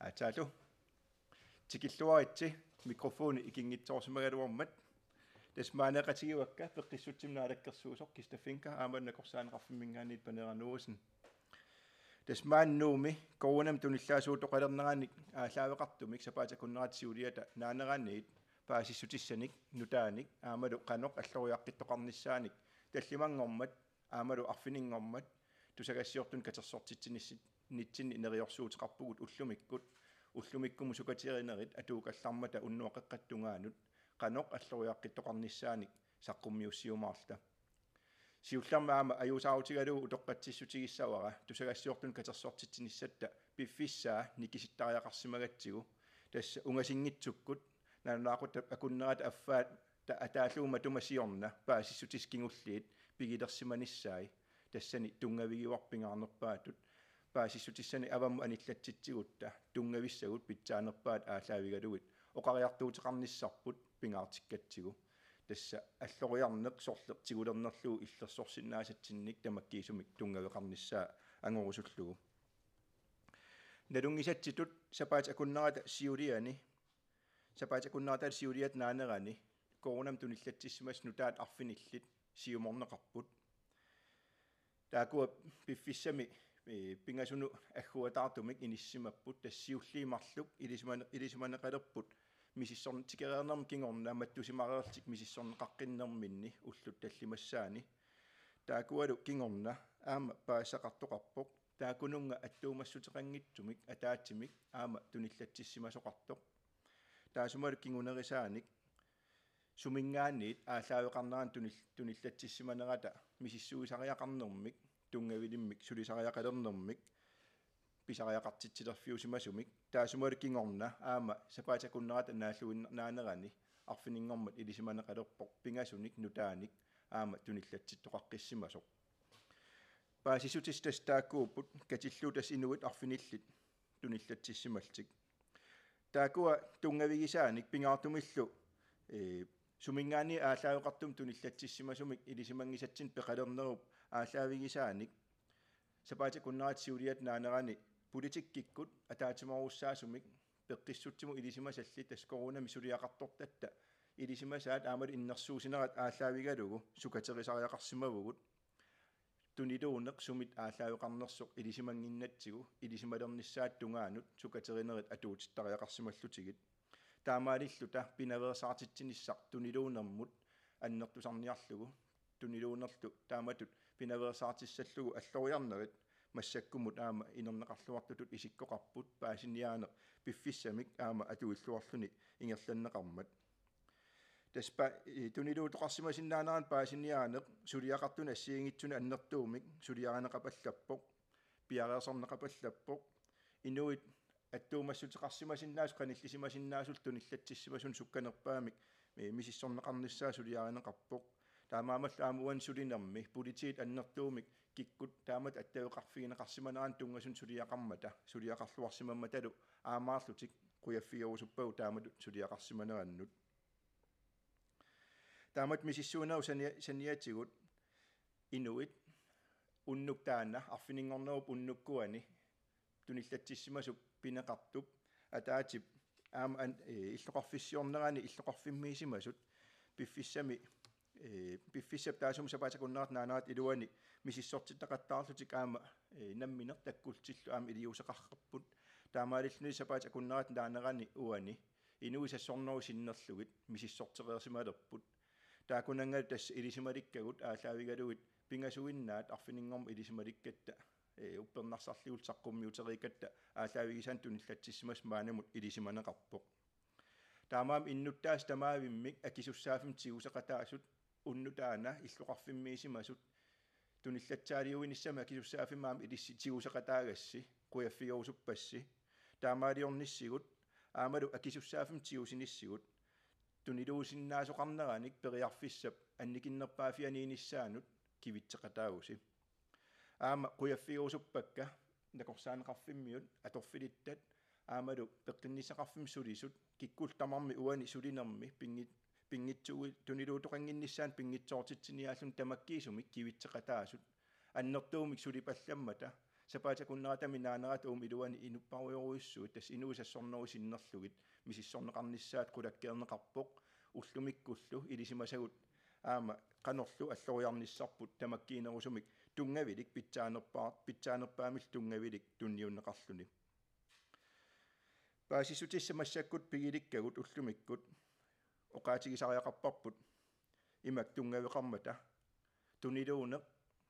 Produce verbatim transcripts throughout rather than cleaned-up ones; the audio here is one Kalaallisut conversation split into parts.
Aatsaat tikilluaritsi, mikrofoni ikinngitsoorsimagaluarmat. Tassa maaneeqatigivakka Peqqissutsimut naalakkersuisoq Kista Finka aamma Nakorsaaneqarfimminngaanniit Paneeraq Nuusen. Tassa maani Nuummi coronamik tunillaasuutoqalerneranik aallaaveqartumik sapaatip akunnerata siuliata naaneraniit paasissutissanik nutaanik aammalu qanoq alloriaqqittoqarnissaanik tallimanngormat aammalu arfininngormat tusagassiortunik katersortitsinissi- -nitsinni neriorsuuteqarpugut ullumikkut, ullumikkumut sukaterinerit atuukallarmata unnuap qeqqata tungaanut qanoq alloriaqqittoqarnissaanik saqqummiussiumaarluta. Siullermik aamma ajuusaarutigalugu utoqqatsissutigissavara tusagassiortunik katersortitsinissatta piffissaa nikisittariaqarsimagatsigu, tassa ungasinngitsukkut nalunaaqutap akunnerata affaata ataallugu matuma siorna paasissutissat kingulliit pigilersimanissai, tassani tunngavigivarput pingaarnerpaatut paasissutissanik avammut anillatsitsigutta tunngavissagut pitsaanerpaat aallaavigalugit oqariartuuteqarnissarput pingaartikkatsigu. Tassa alloriarneq sorleq tigulernerlugu illersorsinnaasatsinnik tamakkiisumik tunngaveqarnissaa angorusullugu. Nalunngisatsitut sapaatip akunnerata siuliani, sapaatip akunnerata siuliata naanerani coronamik tunillatsissimasut nutaat arfinillit siumorneqarput. Taakkua piffissami, ee, pingasunut agguataartumik inissisimapput, tassa siulliit marluk ilisimane-, ilisimaneqalerput misissorn-, tikereernermut kingorna mattusimareerlutik misissorneqaqqinnerminni ullut tallimassaanni. Taakkualu kingorna aamma paasisaqartoqarpoq, taakkununnga attuumassuteqanngitsumik ataatsimik aamma tunillatsissimasoqartoq. Taassumalu kingunerisaanik suminngaanniit aallaaveqarnerani tunil-, tunillatsissimanerata misissuisariaqarnermik, tunngavilimmik sulisariaqalernermik, pisariaqartitsilerfiusimasumik, taassumalu kingorna aamma sapaatip akunnerata naalluinna-, naanerani arfininngormat ilisimaneqalerpoq pingasunik nutaanik aamma tunillatsittoqaqqissimasoq. Paasissutissat tassa taakkuupput, katillugu tassa inuit arfinillit tunillatsissimallutik. Taakkua tunngavigisaanik pingaartumillu, ee, suminngaanniit aallaaveqartumik tunillatsissimasumik ilisimanngisatsinnut peqalernerup aallaavigisaanik sapaatip akunnerata siuliata naanerani politikkikkut ataatsimoorussaasumik Peqqissutsimut ilisimasallit, tassa coronamik suliaqartortatta ilisimasaat aammalu innersuussinerat aallaavigalugu sukaterisariaqarsimavugut. Tuniluunneq sumit aallaaveqarnersoq ilisimannginnatsigu ilisimalernissaata tungaanut sukaterinerit atuutittariaqarsimallutigit. Taamaalilluta pinaveersaartitsinissaq tuniluunnermut annertusarniarlugu, tuniluunnerlu taamatut pinaveersaartissallugu alloriarnerit massakkumut aamma inerneqarluartutut isikkoqarput, paasiniaaneq piffissamik aamma atuilluarluni ingerlanneqarmat. Tassa pa-, i-, tuniluutoqarsimasinnaaneranut paasiniaaneq suliaqartunik assigiinngitsunik annertuumik suliarineqapallappoq, piareersarneqapallappoq, inuit attuumassuteqarsimasinnaasut qanillisimasinnaasut tunillatsissimasut sukkanerpaamik, ee, misissorneqarnissaa suliarineqarpoq. Taamaammallu aamma uani sulinermi politiit annertuumik kikkut taamatut attaveqarfigineqarsimaneranut tunngasunut suliaqarmata, suliaqarluarsimammatalu aammaarlutik qujaffigerusuppagut taamatut suliaqarsimanerannut. Taamatut misissuinerup sania-, saniatigut inuit unnuk taanna arfininngornerup unnukkuani tunillatsissimasup pineqartup ataatsip aamma an-, ee, illoqarfissiornerani illoqarfimmiisimasut piffissami, ee, piffissap taassuma sapaatip akunnerata naanerata iluani misissortitaqattaarlutik aamma, ee, nammineq takkullutillu aamma iliuuseqarput. Taamaalilluni sapaatip akunnerata naanerani uani inuit seks hundrede sinnerlugit misissortereersimalerput. Taakkunanngalu tassa ilisimalikkagut aallaavigalugit pingasuinnaat arfininngormat ilisimalikkatta, ee, uppernarsarliullutik saqqummiuteriikkatta aallaavigisaannik tunillatsissimasut maannamut ilisimaneqarpoq. Taamaammat innuttaasut tamaavimmik akisussaaffimmik tiguseqataasut unnuk taanna illoqarfimmiisimasut tunillatsaaliuinissamik akisussaaffimmi aamma ilissi tiguseqataagassi, qujaffigerusuppassi. Taamaaliornissigut aammalu akisussaaffimmik tigusinissigut tuniluusinnaasoqarneranik periarfissap annikinnerpaaffianiinissaanut kivitseqataavusi. Aamma qujaffigerusuppakka nakorsaaneqarfimmiut atorfilittat aammalu peqqinnissaqarfimmut sulisut, kikkullu tamarmik uani sulinermi pinngit-, pinngitsuui-, tuniluutoqannginnissaannut pinngitsoortitsiniaalluni tamakkiisumik kivitseqataasut, annertuumik sulipallammata Sapaatip akunneratami naanerata uuma iluani inupparujorujussuit, tassa inuit sassornerup sinnerlugit misissorneqarnissaat qulakkeerneqarpoq, ullumikkullu ilisimasagut aamma qanorlu alloriarnissarput tamakkiinerusumik tunngavilik pitsaanerpaa-, pitsaanerpaamillu tunngavilik tunniunneqarluni. Paasissutissat massakkut pigilikkagut ullumikkut oqaatigisariaqarparput imak tunngaveqarmata: tuniluuneq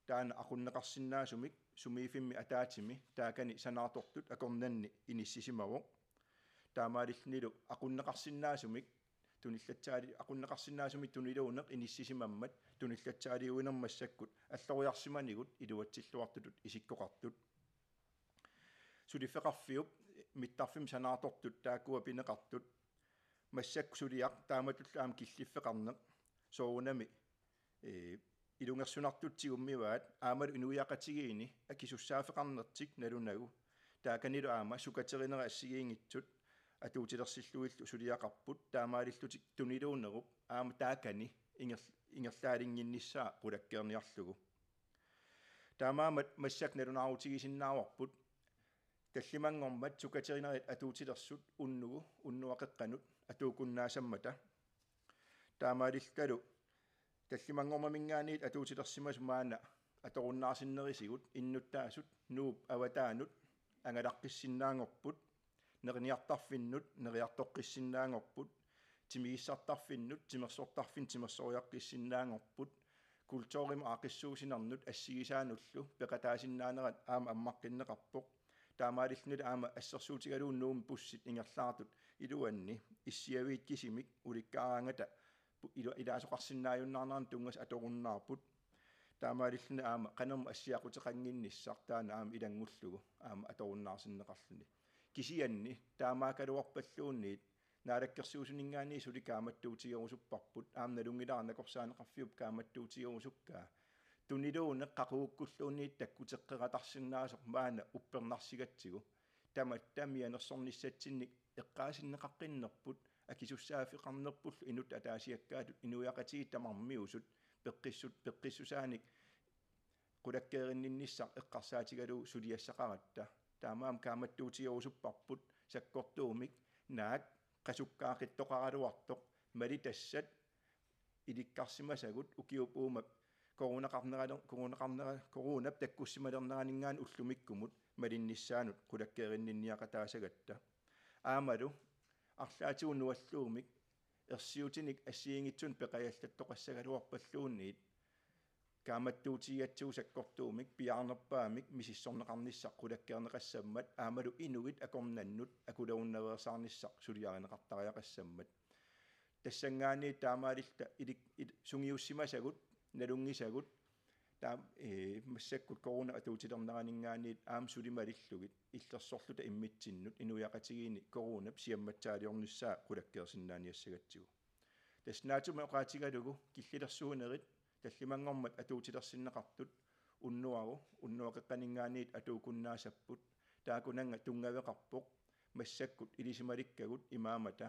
taanna aqunneqarsinnaasumik sumiiffimmi ataatsimi taakani sanaartortut akornanni inissisimavoq. Taamaalillunilu aqunneqarsinnaasumik tunillatsaali-, aqunneqarsinnaasumik tuniluuneq inissisimammat tunillatsaaliuinermi massakkut alloriarsimanigut iluatsilluartutut isikkoqartut. Suliffeqarfiup mittarfimmik sanaartortut taakkua pineqartut, massakkut suliaq taamatullu aamma killiffeqarneq soorunami, ee, ilungersunartut tigummivaat, aammalu inuiaqatigiinni akisussaaffeqarnertik nalunagu. Taakanilu aamma sukaterinerit assigiinngitsut atuutilersillugillu suliaqarput, taamaalillutik tuniluunerup aamma taakani inger-, ingerlaalinnginnissaa qulakkeerniarlugu. Taamaammat massakkut nalunaarutigisinnaavarput tallimanngormat sukaterinerit atuutilersut unnugu unnuap qeqqanut atuukunnaassammata. Taamaalillutalu tallimanngormaminngaanniit atuutilersimasut maanna atorunnaarsinnerisigut innuttaasut Nuup avataanut angalaqqissinnaanngorput, neriniartarfinnut neriartoqqissinnaanngorput, timigissartarfinnut timersortarfinnut timersoriaqqissinnaanngorput, kulturimut aaqqissuussinernut assigisaanullu peqataasinnaanerat aamma ammaqqinneqarpoq. Taamaalillunilu aamma assersuutigalugu Nuummi bussit ingerlaartut iluanni issiaviit kisimik ulikkaaraangata pu-, ila-, ilaasoqarsinnaajunnaarneranut tunngasut atorunnaarput. Taamaalilluni aamma qanermut assiaquteqannginnissaq taanna aamma ilanngullugu aamma atorunnaarsinneqarluni. Kisianni taamaakkaluarpalluunniit Naalakkersuisuninngaanniit suli kaammattuutigerusupparput, aamma nalunngilara nakorsaaneqarfiup kaammattuutigerusukkaa. Tuniluuneq qaqugukkulluunniit takkuteqqeqatarsinnaasoq maanna uppernarsigatsigu. Tamatta mianersornissatsinnik eqqaasinneqaqqinnerput, akisussaaffeqarnerpullu inuttut ataasiakkaatut inuiaqatigiit tamarmiusut peqqissut-, peqqissusaanik qulakkeerinninnissaq eqqarsaatigalugu suliassaqaratta. Taamaammat kaammattuutigerusupparput sakkortuumik naak qasukkaaqittoqaraluartoq malitassat ilikkarsimasagut ukiup uuma coronaqarneralu-, coronaqarnera-, coronap takkussimalerneraninngaanniit ullumikkumut malinnissaannut qulakkeerinninniaqataassagatta. Aammalu arlaatigut nualluumik ersiutinik assigiinngitsunik peqajallattoqassagaluarpalluunniit kaammattuutigigatsigu sakkortuumik piaarnerpaamik misissorneqarnissaq qulakkeerneqassammat aammalu inuit akornannut akulerunnaveersaarnissaq suliarineqartariaqassammat. Tassanngaanniit taamaalilluta ilik-, il-, sungiussimasagut, nalunngisagut, taam-, ee, massakkut corona atuutilerneraninngaanniit aamma suli malillugit illersorluta immitsinnut inuiaqatigiinni coronap siammatsaaliornissaa qulakkeersinnaaniassagatsigu. Tassa naatsumik oqaatigalugu killilersuinerit tallimanngormat atuutilersinneqartut unnuaru, unnuap qeqqaninngaanniit atuukunnaassapput, taakunannga tunngaveqarpoq massakkut ilisimalikkagut imaammata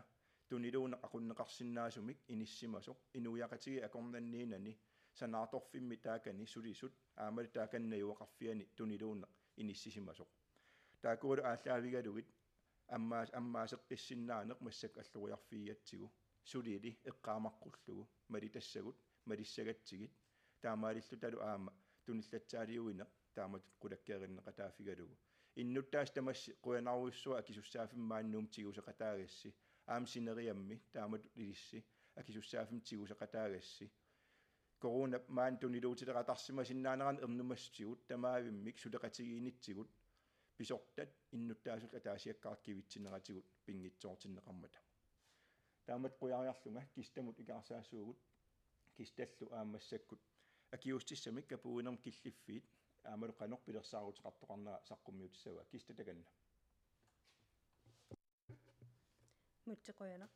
tuniluuneq aqunneqarsinnaasumik inissimasoq inuiaqatigiit akornanniinnani sanaartorfimmi taakani sulisut aammalu taakani najugaqarfiani tuniluuneq inissisimasoq. Taakkualu aallaavigalugit ammaa-, ammaaseqqissinnaaneq massakkut alloriarfigigatsigu, sulili eqqaamaqqullugu, malitassagut, malissagatsigit, taamaalillutalu aamma tunillatsaaliuineq taamatut qulakkeerinneqataaffigalugu. Innuttaasut tamassi qujanarujussuaq akisussaaffimmi maani Nuummi tiguseqataagassi, aamma sineriammi taamatut ilissi akisussaaffimmi tiguseqataagassi. Coronap maani tuniluutileratarsimasinnaanerani ernumassutigut tamaavimmik suleqatigiinnitsigut pisortat innuttaasullu ataasiakkaartut kivitsinneratigut pinngitsoortinneqarmata. Taamatut qujariarlunga Kistamut ikaarsaassuugut, Kistallu aamma massakkut akiuussutissamik kapuuinermut killiffiit aammalu qanoq pilersaaruteqartoqarnera saqqummiutissavaa. Kista, takanna. Mutsi, qujanaq.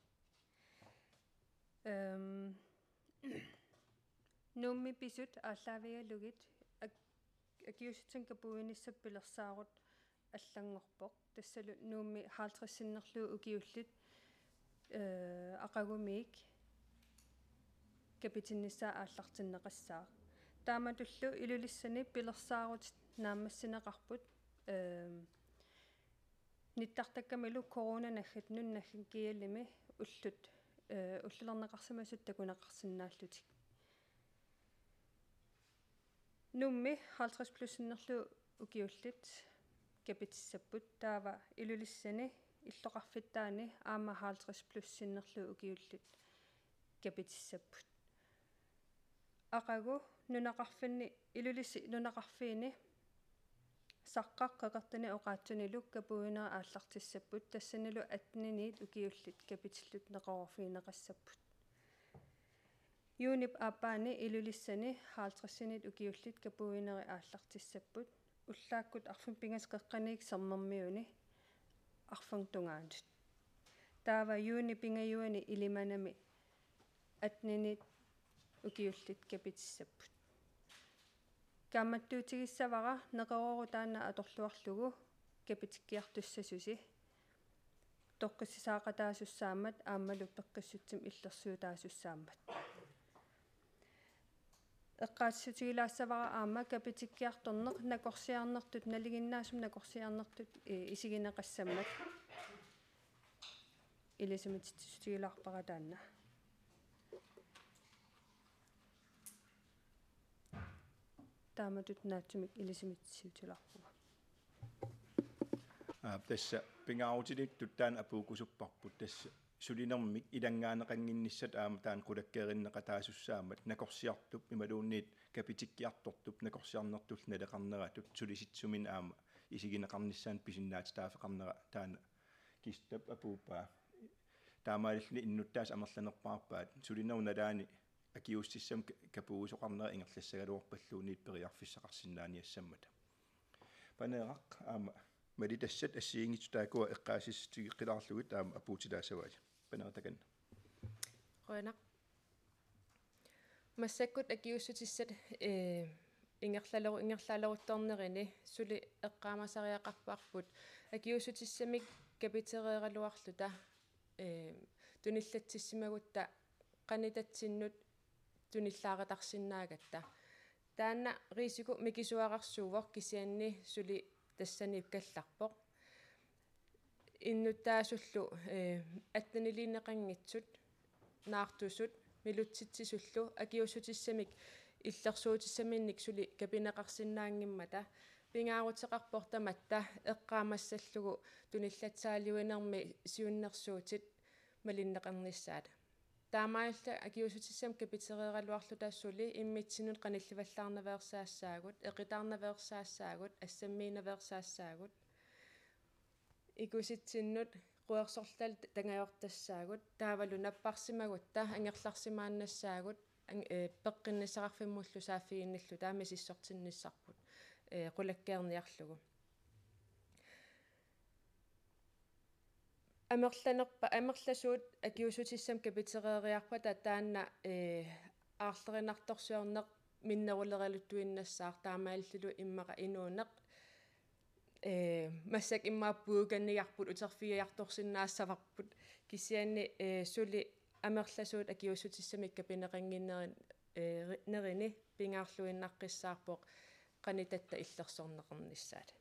Øhm, Nuummi pisut aallaavigalugit ak-, akiuussutissamik kapuuinissap pilersaarut allanngorpoq. Tassalu Nuummi halvtreds sinnerlugit ukiullit, øh, aqagumiit kapitinnissaa aallartinneqassaaq. Taamatullu Ilulissani pilersaarutit naammassineqarput Øhm, nittartakkamilu corona naggat nunat naggat kialimi ullut, øh, ullulerneqarsimasut takuneqarsinnaallutik. Nuummi halvtreds plus sinnerlugu ukiullit kapitissapput, taava Ilulissani illoqarfittaani aamma halvtreds plus sinnerlugu ukiullit kapitissapput. Aqagu nunaqarfinni, Ilulissat nunaqarfiini Saqqaq Qeqertani oqaatsunilu kapuuinerit aallartissapput, tassanilu atteniniit ukiullit kapitillutik neqeroorfigineqassapput. Juunip aappaani Ilulissani halvtredsinit ukiullit kapuuinerit aallartissapput, ullaakkut arfineq-pingasut qeqqaniit sermermiuni arfineq-tungaanut. Taava juunip pingajuani Ilimanami atteniniit ukiullit kapitissapput. Kaammattuutigissavara neqeroorut taanna atorluarlugu kapitikkiartussasusi, toqqissisaqataasussaammat aammalu peqqissutsimik illersuutaasussaammat. Eqqaasitsisuutigilaassavara aamma kapitikkiartorneq nakorsiarnertut, nalinginnaasumik nakorsiarnertut, eh, isigineqassammat. Ilisimatitsissutigilaarpara taanna. Taamatut naatsumik ilisimatitsissutigilaarpunga. Aa, tassa pingaarutilittut taanna apuukkusupparput, tassa sulinermik ilanngaaneqannginnissat aamma taanna qulakkeerinneqataasussaammat, nakorsiartup imaluunniit kapitikkiartortup nakorsiarnertullu naleqarneratut sulisitsisuminik aamma isigineqarnissaanut pisinnaatitaaffeqarnera taanna Kistap apuuppaa. Taamaalilluni innuttaasut amerlanerpaarpaat, sulinerup nalaani akiuussutissami ka-, kapuuisoqarnera ingerlassagaluarpalluunniit periarfissaqarsinnaaniassammata. Paneeraq aamma malitassat assigiinngitsut taakkua eqqaasitsissutigeqqilaarlugit aamma apuutilaassavai. Paneeraq takanna. Qujanaq. Massakkut akiuussutissat, eh, ingerlaleru-, ingerlaleruttornerini suli eqqaamasariaqarparput akiuussutissamik kapitereeraluarluta, eh, tunillatsissimagutta qanitatsinnut tunillaaritarsinnaagatta. Taanna risiko mikisuararsuuvoq, kisianni suli tassaniipkallarpoq. Innuttaasullu, eh, atteniliineqanngitsut, naartusut, milutsitsisullu akiuussutissamik illersuutissaminnik suli kapineqarsinnaanngimmata pingaaruteqarpoq tamatta eqqaamassallugu tunillatsaaliuinermi siunnersuutit malinneqarnissaat. Taamaalilluta akiuussutissamik kapitereeraluarluta suli immitsinnut qanillivallaarnaveersaassaagut, eqitaarnaveersaassaagut, assammiinaveersaassaagut. Ikusitsinnut quersortalu tangajortassaagut, taavalu napparsimagutta angerlarsimaannassaagut, ang-, eh, peqqinnissaqarfimmullu saaffiginnilluta misissortinnissarput, eh, qulakkeerniarlugu. Amerlanerpa-, amerlasuut akiuussutissamik kapitereeriarpata taanna, eh, aarlerinartorsiorneq minneruleraluttuinnassaaq, taamaalillunilu immaqa inuuneq, eh, massakkut immaqa puukanniarput uterfigiartorsinnaassavarput, kisianni, eh, suli amerlasuut akiuussutissamik kapineqannginnerin-, eh, ri-, nerini pingaarluinnaqqissaarpoq qanitatta illersorneqarnissaat.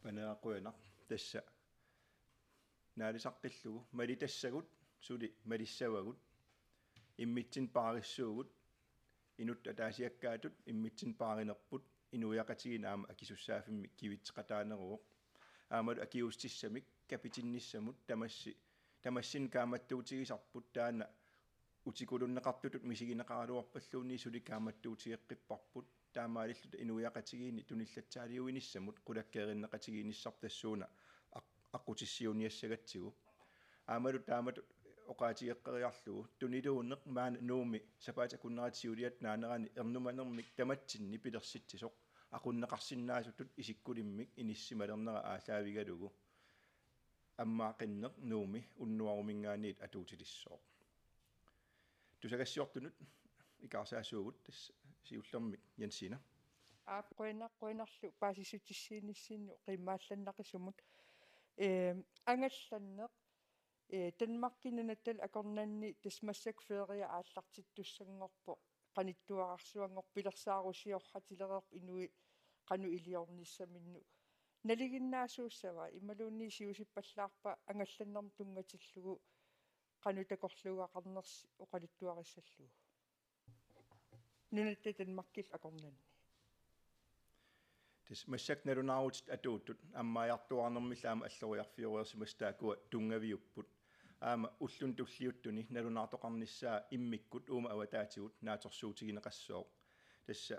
Paneeraq qujanaq, tassa naalisaqqillugu malitassagut suli malissavagut, immitsinnut paarissuugut, inuttut ataasiakkaatut immitsinnut paarinerput inuiaqatigiinni aamma akisussaaffimmik kivitseqataaneruvoq. Aammalu akiuussutissamik kapitinnissamut tamassi, tamassinnut kaammattuutigisarput, taanna utikuluunneqartutut misigineqaraluarpalluunniit suli kaammattuutigeqqipparput, taamaalilluta inuiaqatigiinni tunillatsaaliuinissamut qulakkeerinneqatigiinnissarput tassuuna aq-, aqqutissiuuniassagatsigu. Aammalu taamatut oqaatigeqqeriarlugu tuniluunneq maani Nuummi sapaatip akunnerata siuliata naanerani ernumanermik tamatsinni pilersitsisoq aqunneqarsinnaasutut isikkulimmik inissi malernera aallaavigalugu ammaaqinneq Nuummi unnuaruminngaanniit atuutilissooq. Tusagassiortunut ikaarsaasuugut, tassa siullermik Jensina. Aap, qujanaq, qujanarlu paasissutissiinissinni qiimmaallannaqisumut. Ee, angallanneq, ee, Danmarkimi nunattalu akornanni tassa massakkut ferie aallartittussanngorpoq. qanittuararsuanngorpoq, pilersaarusiorratilereerpoq inuit qanoq iliornissaminnut. Nalinginnaasuussava imaluunniit siusippallaarpa angallannermut tunngatillugu qanoq takorluugaqarnersoq oqaluttuarissallugu? Nunatta Danmarkillu akornanni. Tassa massakkut nalunaarutit atuuttut ammaajartuaarnermillu aamma alloriarfioreersimasut taakkua tunngaviupput. Aamma ulluni tulliuttuni nalunaartoqarnissaa immikkut uuma avataatigut naatsorsuutigineqassooq. Tassa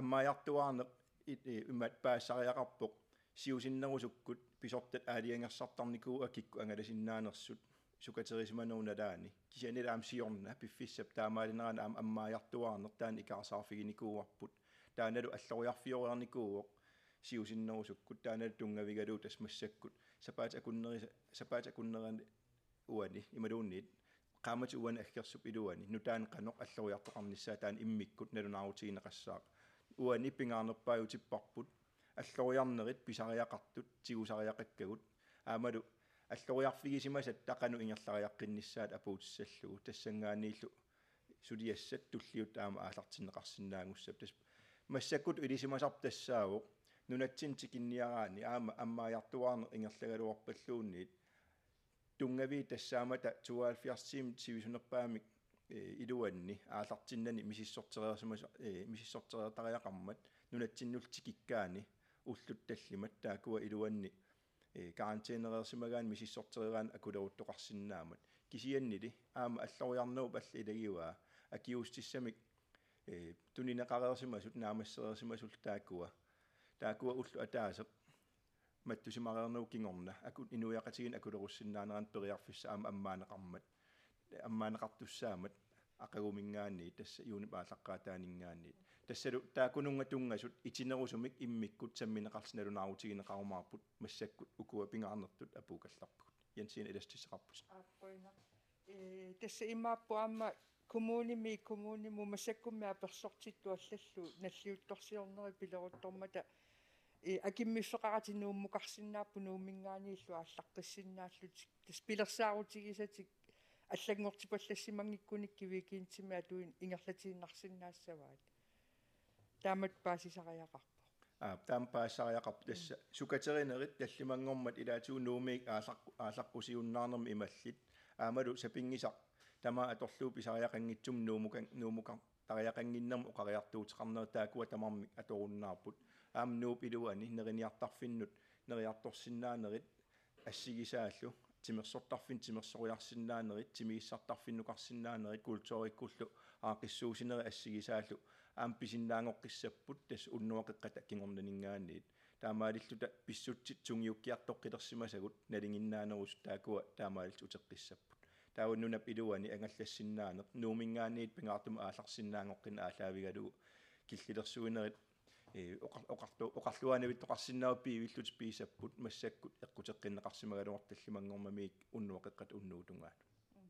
ammaajartuaarneq i-, i-, imaat paasisariaqarpoq siusinnerusukkut pisortat aalajangersartarnikuuakka kikkut angalasinnaanersut sukaterisimanerup nalaani. Kisianni aamma siorna piffissap taamaalinerani aamma ammaajartuaarneq taanna ikaarsaarfiginikuuarput. Taannalu alloriarfioreernikuuvoq siusinnerusukkut, taannalu tunngavigalugu tassa massakkut sapaatip akunnerisa-, sapaatip akunnerani uani imaluunniit qaammatip uani aggersup iluani nutaanik qanoq alloriartoqarnissaa taanna immikkut nalunaarutigineqassaaq. Uani pingaarnerpaajutipparput alloriarnerit pisariaqartut tigusariaqakkagut. Aammalu alloriarfigisimasatta qanoq ingerlariaqqinnissaat apuutissallugu, tassanngaanniillu suliassat tulliuttut aamma aallartinneqarsinnaanngussapput. Tassa massakkut ilisimasarput tassaavoq nunatsinni tikinniaraanni aamma ammaajartuaarneq ingerlagaluarpalluunniit tunngaviit tassaammata tooghalvfjerds tiimit sivisunerpaamik, eh, iluanni aallartinnani misissortereersimas-, eh, misissortereertariaqarmat nunatsinnullu tikikkaanni ullut tallimat taakkua iluanni, eh, karantænereersimagaanni misissortereeraanni akuleruttoqarsinnaammat. Kisiannili aamma alloriarnerup alla ilagivaa akiuussutissamik, eh, tunineqareersimasut naammassereersimasullu taakkua. Taakkua ulloq ataaseq mattusimareernerup kingorna akut inuiaqatigiinni akulerussinnaaneranut periarfissaq aamma ammaaneqarmat, ammaaneqartussaammat aqaguminngaanniit tassa juunip aallaqqaataaninngaanniit. Tassalu taakkununnga tunngasut itinerusumik immikkut sammineqarlutik nalunaarutigineqarumaarput massakkut ukua pingaarnertut apuukkallarpagut. Jensine ilastissaqarputit. Aappoina. Ee, tassa imaappoq aamma kommunimi, kommunimut massakkummi apersortittuallallu nalliuttorsiornerit pileruttormata, ee, akimmiffeqaratik Nuummukarsinnaapput Nuumminngaanniillu aallaqqissinnaalluni. Tassa pilersaarutigisatik allanngortipallassimanngikkunik weekendimi atuinnaq ingerlatiinnarsinnaassavaat. Taamatut paasisariaqarpoq. Aa, taama paasisariaqarpoq tassa. Mm. Sukaterinerit tallimanngormat ilaatigut Nuummiit aallaq-, aallaqqusiunnaarnermi imallit. Aammalu sapinngisaq tamaat atorlugu pisariaqanngitsumik Nuummukan-, Nuummukartariaqannginnermut oqariartuuteqarnerit taakkua tamarmik atorunnaarput. Aamma Nuup iluani neriniartarfinnut neriartorsinnaanerit assigisaallu, timersortarfinnut timersoriarsinnaanerit, timigissartarfinnukarsinnaanerit, kulturikkullu aaqqissuussinerit assigisaallu aamma pisinnaanngoqqissapput tassa unnuaqeqqata kingornaninngaanniit. Taamaalilluta pissutsit sungiukkiartoqqilersimasagut nalinginnaanerusut taakkua taamaalillutik uteqqissapput. Taava nunap iluani angallassinnaaneq Nuumminngaanniit pingaartumik aallarsinnaanngoqqinneq aallaavigalugu killilersuinerit, ee, oqar-, oqartu-, oqarluaanavittoqarsinnaavoq piivillutik piisapput massakkut eqquteqqinneqarsimagaluartut tallimanngormamiit unnuaqeqqata unnuup tungaanut. Mm.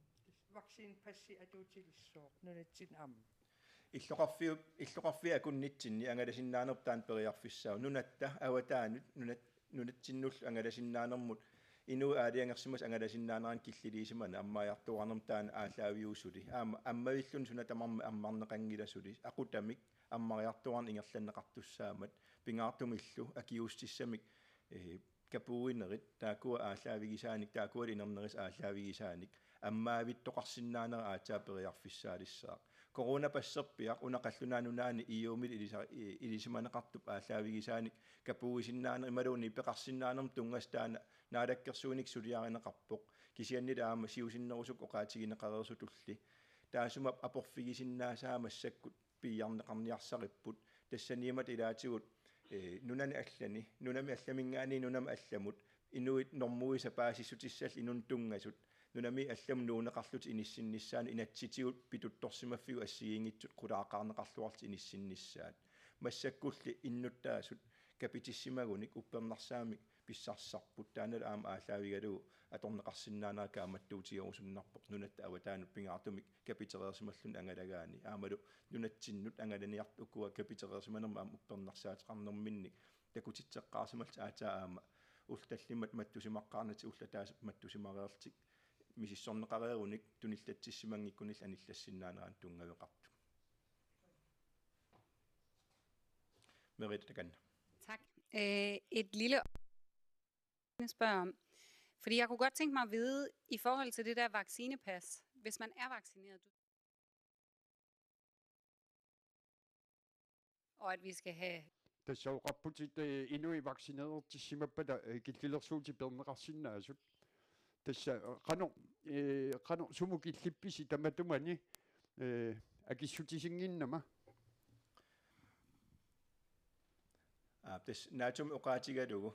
Vaccinepassi atuutilissooq nunatsinni aamma. Illoqarfiup, illoqarfiit akunnitsinni angalasinnaanerput taanna periarfissaavoq. Nunatta avataanut, nunat-, nunatsinnullu angalasinnaanermut inuit aalajangersimasut angalasinnaanerannik killiliisimaneq ammaajartuaarnermut taanna aallaaviuvoq suli. Aamma ammavilluni suna tamarmi ammarneqanngilaq suli. Aqutamik ammariartuaarneq ingerlanneqartussaammat pingaartumillu akiuussutissamik, ee, kapuuinerit taakkua aallaavigisaanik, taakkualu inernerisa aallaavigisaanik ammaavittoqarsinnaanerat aatsaat periarfissaalissaaq. Coronapasserpiaq una qallunaat nunaanni E U-milu ilisa-, i-, ilisimaneqartup aallaavigisaanik kapuuisinnaaneq imaluunniit peqarsinnaanermut tunngasut taanna naalakkersuinikkut suliarineqarpoq. Kisiannili aamma siusinnerusukkut oqaatigineqareersutulli taassuma aporfigisinnaasaa massakkut piiarneqarniarsaripput, tassaniimmat ilaatigut, ee, nunani allani, nunami allaminngaanniit nunami allamut, inuit normuisa paasissutissallu inunnik tunngasut, nunamiit allamut nuunneqarlutik inissinnissaannut inatsisitigut pituttorsimaffigut assigiinngitsut qulaaqqaarneqarluarlutik inissinnissaat. Massakkulli innuttaasut kapitissimagunik uppernarsaammik pissarsisarput, taannalu aamma aallaavigalugu atorneqarsinnaanera kaammattuutigerusunnarpoq nunatta avataanut pingaartumik kapitereersimalluni angalagaanni. Aammalu nunatsinnut angalaniartut ukua kapitereersimanermut aamma uppernarsaateqarnerminnik takutitseqqaarsimallutik aatsaat aamma ullut tallimat mattusimaqqaarnatik ullut ataaseq mattusimareerlutik misissorneqareerunik tunillatsissimanngikkunillu anillassinnaaneranut tunngaveqartut. Merete, takanna. Tak. Øh, et lille spørg om, fordi jeg kunne godt tænke mig at vide, i forhold til det der vaccinepas, hvis man er vaccineret, og at vi skal have Tassa oqarputit, eh, inuit vaccinerertissimappata, eh, killilersuutit peerneqarsinnaasut. Tassa, eh, qanoq, eh, qanoq sumut killippisi tamatumani, eh, akissutissinnginnama? Aap, tassa naatsumik oqaatigalugu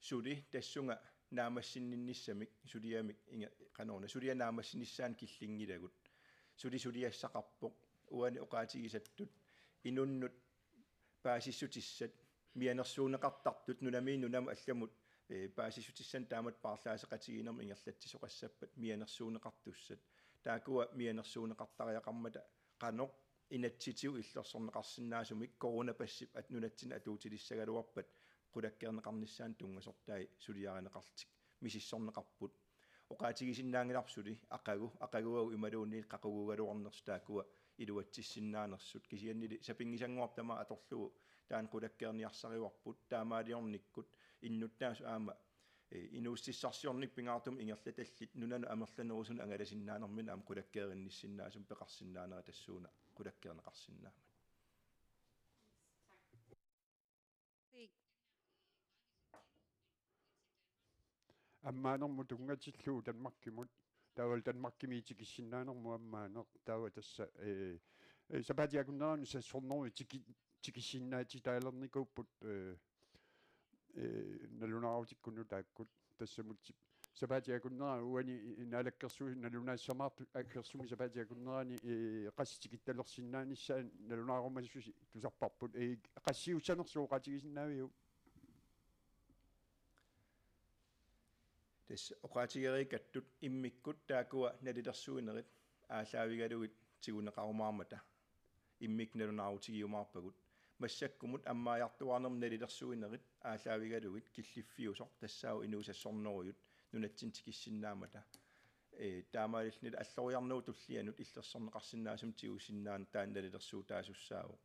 suli tassunga naammassinninnissamik, suliamik inga-, qanoruna, suliaq naammassinissaanut killinngilagut. Suli suliassaqarpoq, uani oqaatigisattut inunnut paasissutissat, mianersuunneqartartut, nunamiit nunamut allamut, eh, paasissutissanik taamatut paarlaaseqatigiinnermut ingerlatsisoqassappat mianersuunneqartussat. Taakkua mianersuunneqartariaqarmata qanoq inatsisitigut illersorneqarsinnaasumik coronapassip at-, nunatsinni atuutilissagaluarpat qulakkeerneqarnissaanut tunngasortai suliarineqarlutik misissorneqarput. Oqaatigisinnaanngilarput suli aqagu, aqaguagu imaluunniit qaquguugaluarnersut taakkua iluatsissinnaanersut, kisiannili sapinngisanngorpat tamaat atorlugu taanna qulakkeerniarsarivarput, taamaaliornikkut innuttaasut aamma, eh, inuussutissarsiornikkut pingaartumik ingerlatallit nunanut amerlanerusunut angalasinnaanerminni aamma qulakkeerinnissinnaasumik peqarsinnaanera tassuuna qulakkeerneqarsinnaammat. Ammaanermut tunngatillugu Danmarkimut. Taavalu Danmarkimi tikissinnaanermut ammaaneq. Taava tassa, eh, eh, sapaatip akunnerani sassorneruit tiki-, tikissinnaatitaalernikuupput, eh, eh, nalunaarutikkunnut taakkut. Tassamut sapaatip akunnerani uani Naalakkersuisut nalunaassamaartut aggersumi sapaatip akunnerani, eh, qassit tikittalersinnaanissaat nalunaarumasusi tusarparput. Eh, qassiussanersoq oqaatigisinnaaviuk? Tassa oqaatigereerikattut immikkut taakkua nalilersuinerit aallaavigalugit tiguneqarumaarmata immikkut nalunaarutigiumaarpagut. Massakkumut ammaajartuaarnermut nalilersuinerit aallaavigalugit killiffiusoq tassaavoq inuit sassorneruit nunatsinni tikissinnaammata. Eh, taamaalilluni alloriarnerup tullianut illersorneqarsinnaasumik tigusinnaaneq taanna nalilersuutaasussaavoq.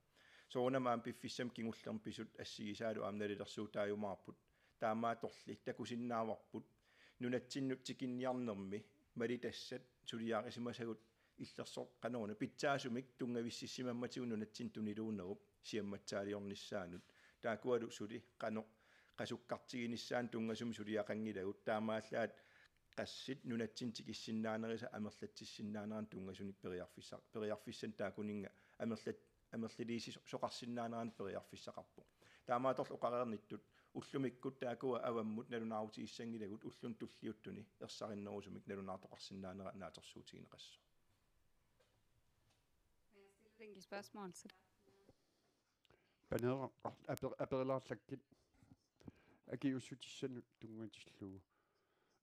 Soorunami aamma piffissami kingullermi pisut assigisaalu aamma nalilersuutaajumaarput. Taamaattorli takusinnaavarput nunatsinnut tikinniarnermi malitassat suliarisimasagut illersoq qanoruna pitsaasumik tunngavississimammatigut nunatsinni tuniluunnerup siammatsaaliornissaanut. Taakkualu suli qanoq qasukkartiginissaanut tunngasumik suliaqanngilagut, taamaallaat qassit nunatsinni tikissinnaanerisa amerlatsissinnaaneranut tunngasunik periarfissa-, periarfissanik taakkuninnga amerlat-, amerlaliissisoqarsinnaaneranut periarfissaqarpoq. Taamaattorli oqareernittut ullumikkut taakkua avammut nalunaarutigissanngilakka ulluni tulliuttuni ersarinnerusumik nalunaartoqarsinnaanera naatsorsuutigineqassaaq. Må jeg stille et enkelt spørgsmål til? Paneeraq, aper-, aperilaarlakkit akiuussutissanut tunngatillugu.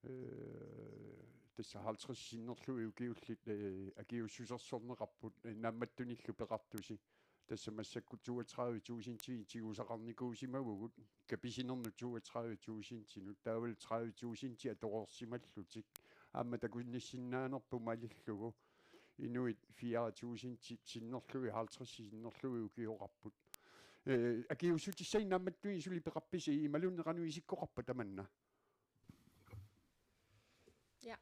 Øh, tassa halvtreds sinnerlugit ukiullit, øh, akiuussusersorneqarput, øh, naammattunillu peqartusi. Tassa massakkut toogtredive tusind tigusaqarnikuusimavugut, kapisinernut toogtredive tusindinut, taavalu tredive tusind atoreersimallutik. Aamma takusinnaanerput malillugu inuit fire tusind sinnerlugit, halvtreds sinnerlugit ukioqarput. Øh, akiuussutissanik naammattunik suli peqarpisi imaluunniit qanoq isikkoqarpa tamanna? Ja.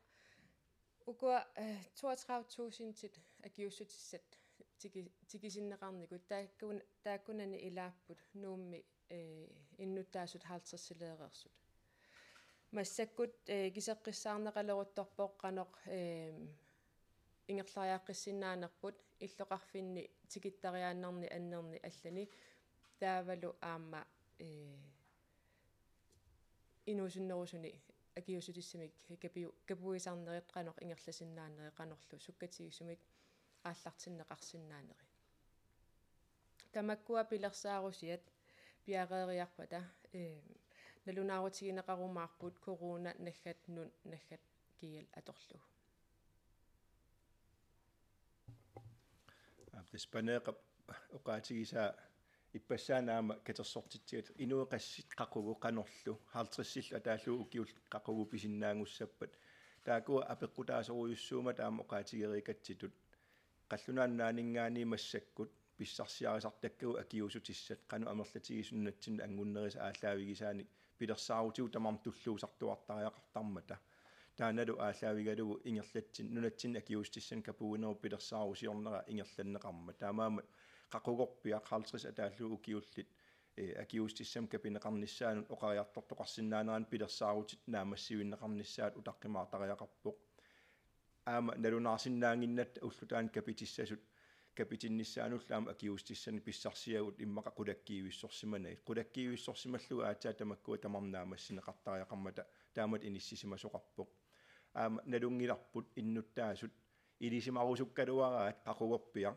Ukua, øh, toogtredive tusindit akiuussutissat tiki-, tikisinneqarnikut taakkun-, taakkunani ilaapput Nuummi, øh, innuttaasut halvtredsileereersut. Massakkut, øh, kiseqqissaarneqaleruttorpoq qanoq, øh, ingerlariaqqissinnaanerput illoqarfinni tikittariaannarni annerni allani, taavalu aamma, øh, inuusunnerusuni akiuussutissamik kapiu-, kapuisarnerit qanoq ingerlasinnaanerit qanorlu sukkatigisumik aallartinneqarsinnaaneri. Tamakkua pilersaarusiat piareeriarpata, øh, nalunaarutigineqarumaarput corona naggat nun naggat gl atorlugu. Aap, tassa Paneeqap oqaatigisaa ippassaana aamma katersortitsigalugu inuit qassit qaqugu qanorlu halvtredsillu ataallugu ukiullit qaqugu pisinnaanngussappat. Taakkua apeqqutaasorujussuummata aamma oqaatigereerikatsitut. Qallunaat Nunaanninngaanniit massakkut pissarsiarisartakkagut akiuussutissat qanoq amerlatigisut nunatsinni anngunnerisat aallaavigisaanik pilersaarutigut tamarmik tulluusartuartariaqartarmata. Taannalu aallaavigalugu ingerlatsinni nunatsinni akiuussutissanik kapuuinerup pilersaarusiornera ingerlanneqarmat. Taamaammat qaqugorpiaq halvtreds ataallugu ukiullit, eh, akiuussutissamik kapineqarnissaanut oqariartortoqarsinnaaneranut pilersaarutit naammassivinneqarnissaat utaqqimaartariaqarpoq. Aamma nalunaarsinnaannginnatta ulloq taanna kapitissasut kapitinnissaanullu aamma akiuussutissanik pissarsiagut immaqa qulakkiivissorsimanagit. Qulakkiivissorsimallugu aatsaat tamakkua tamarmik naammassineqartariaqarmata taamatut inissisimasoqarpoq. Aamma nalunngilarput innuttaasut ilisimarusukkaluaraat qaqugorpiaq